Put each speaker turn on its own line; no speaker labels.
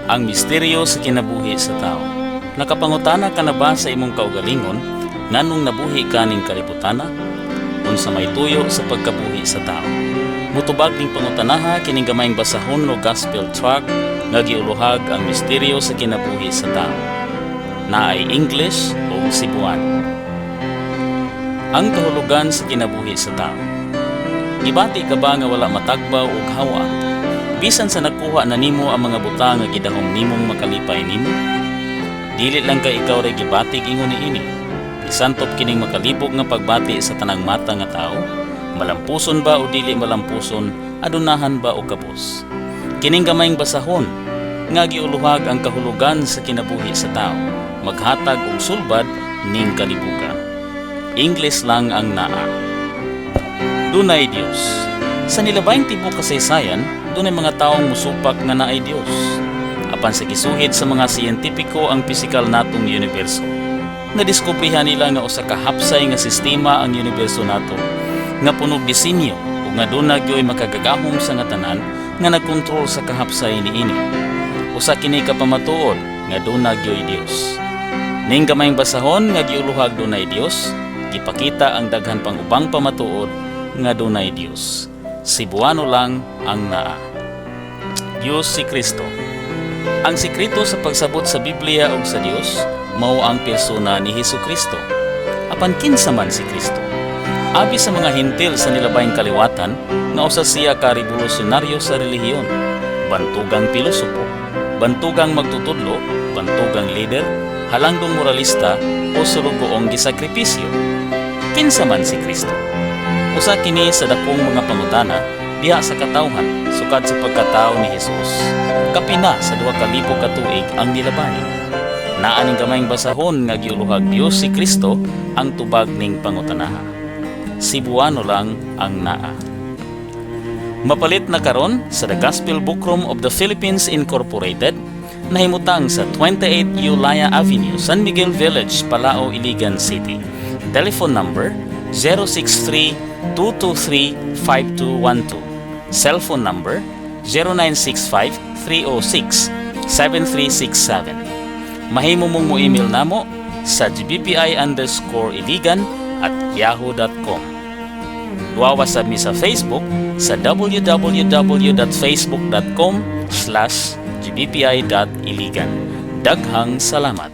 Ang misteryo sa kinabuhi sa tao. Nakapangutana ka na ba sa imong kaugalingon nganong nabuhi ka ning kalibutana? Unsa may tuyo sa pagkabuhi sa tao? Mutubag ning pangutanaha kining gamayng basahon o gospel tract nga giuluhag ang misteryo sa kinabuhi sa tao. Naay English o Cebuano. Ang kahulugan sa kinabuhi sa tao. Gibati ka ba nga wala matagbaw og hawa? Bisan sa nakuha na nimo ang mga butang nga gidahom nimong makalipay nimo? Dili lang kay ikaw ray gibatik ingon niini. Isantop kining makalibog nga pagbati sa tanang mata nga tao, malampuson ba o dili malampuson, adunahan ba o kabus. Kining gamayng basahon nga giuluhag ang kahulugan sa kinabuhi sa tao, maghatag og sulbad ning kalibukan. English lang ang naa. Dunay Dios. Sa nilabayng tibok kasaysayan, dunay mga taong musupak nga naay Dios. Apan sa gisuhid sa mga siyentipiko ang pisikal natong universo, nadiskubrihan nila nga usa ka hapsay nga sistema ang universo nato, nga punog disenyo ug nga duna gyoy makagagahom sa nga tanan nga nagkontrol sa kahapsay niini. Usa kini ka pamatuod nga duna gyoy Dios. Ning gamayng basahon nga giuluhag dunay Dios, gipakita ang daghan pang ubang pamatuod nga dunay Dios. Cebuano lang ang naa. Dios si Kristo. Ang sekreto sa pagsabot sa Biblia ug sa Dios mao ang persona ni Hesus Kristo. Apan kinsa man si Kristo? Abi sa mga Hentil sa nilabayng kaliwatan nga usa siya ka revolusyonaryo sa relihiyon, bantugang pilosopo, bantugang magtutudlo, bantugang leader, halangdong moralista o sulugoong gisakripisyo. Kinsa man si Kristo? Usa kini sa dakong mga pangutana diha sa katawhan sukad sa pagkatao ni Jesus. Kapina sa 2000 ka tuig ang nilabay. Naa ning gamayng basahon nga giuluhag Dios si Kristo ang tubag ning pangutanaha. Cebuano lang ang naa. Mapalit na karon sa The Gospel Bookroom of the Philippines Incorporated, nahimutang sa 28 Eulaya Avenue, San Miguel Village, Palao, Iligan City. Telephone number 063-223-5212. Cellphone number 0965-306-7367. Mahimo mong mo email namo sa gbpi_iligan@yahoo.com. Duawa sab mi sa Facebook sa www.facebook.com/gbpi.iligan. Daghang salamat.